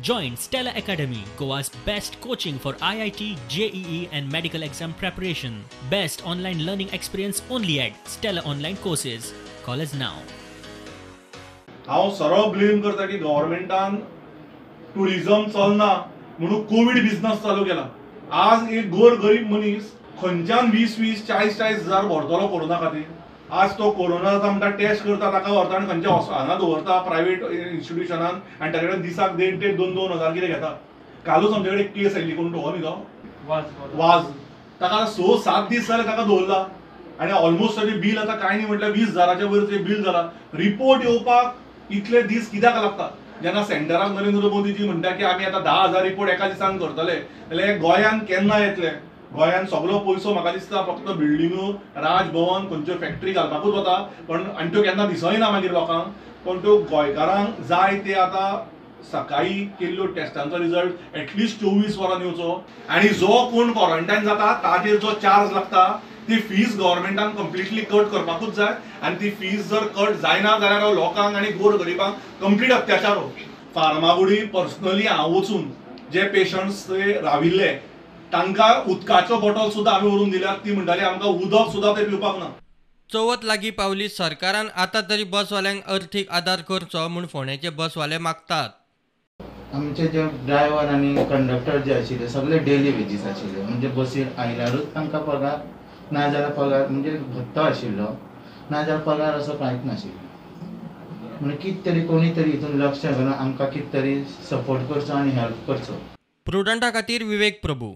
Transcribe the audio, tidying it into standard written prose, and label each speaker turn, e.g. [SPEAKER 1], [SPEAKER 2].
[SPEAKER 1] Join Stella Academy, Goa's best coaching for IIT, JEE and medical exam preparation. Best online learning experience only at Stella Online Courses. Call us now.
[SPEAKER 2] हांव सरळ blame करता की गव्हर्मेंटान tourism चलना म्हणून Covid business चालू केला. आज एक गोर गरीब मनीस खंयच्यान 20 20 40 40 हजार भरतलो कोरोना खातीर? आज तो कोरोना जाता म्हणटा, टेस्ट करता, ताका व्हरता आनी खंयच्या हांगा दवरता प्रायवेट इन्स्टिट्युशनान आनी ताचे कडेन दिसाक 1.5 1.5 2 2 हजार कितें घेता. कालूच आमचे कडेन केस आयिल्ली, कोण तो न्ही तो वाज, ताका आतां 6 7 दीस जाले ताका दवरला आनी ऑलमोस्ट ताजें बील आतां कांय न्ही म्हटल्यार 20 हजाराच्या वयर तें बील जाला. रिपोर्ट येवपाक इतले दीस कित्याक लागता? जेन्ना सेंटराक नरेंद्र मोदीजी म्हणटा की आमी आतां 10 हजार रिपोर्ट एका दिसान करतले, जाल्यार गोंयांत केन्ना येतले? गोंयांत सगलो पयसो म्हाका दिसता फक्त बिल्डिंगो, राजभवन, खंयच्यो फॅक्टरी घालपाकूच वता, पण आनी त्यो केन्ना दिसय ना मागीर लोकांक. पण त्यो गोंयकारांक जाय ते आतां सकाळी केल्ल्यो टेस्टांचो रिजल्ट एटलिस्ट 24 वरां येवचो आनी जो कोण क्वॉरंटायन जाता ताजेर जो चार्ज लागता ती फीज गव्हर्मेंटान कंप्लिटली कट करपाकूच जाय आनी ती फीज जर कट जायना जाल्यार लोकांक आनी गोर गरिबांक कंप्लीट अत्याचार हो. फार्मागुडी पर्सनली हांव वचून जे पेशंट्स राविल्ले तांकां उदकाचो बॉटल सुद्दां आमी व्हरून दिल्यार ती म्हणटाली आमकां उदक सुद्दां ते पिवपाक ना.
[SPEAKER 3] चवथ लागीं पावली, सरकारान आतां तरी बसवाल्यांक अर्थीक आदार करचो म्हूण फोंडेचे बसवाले मागतात.
[SPEAKER 4] आमचे जे ड्रायव्हर आनी कंडक्टर जे आशिल्ले सगळे डेली वेजीस आशिल्ले, म्हणजे बसीर आयल्यारूच तांकां पगार, ना जाल्यार पगार म्हणजे भत्तो आशिल्लो, ना जाल्यार पगार असो कांयच नाशिल्लो. म्हणून कितें तरी कोणी तरी हितून लक्ष घालून आमकां कितें तरी सपोर्ट करचो आनी हेल्प करचो.
[SPEAKER 3] प्रुडंटा खातीर विवेक प्रभू.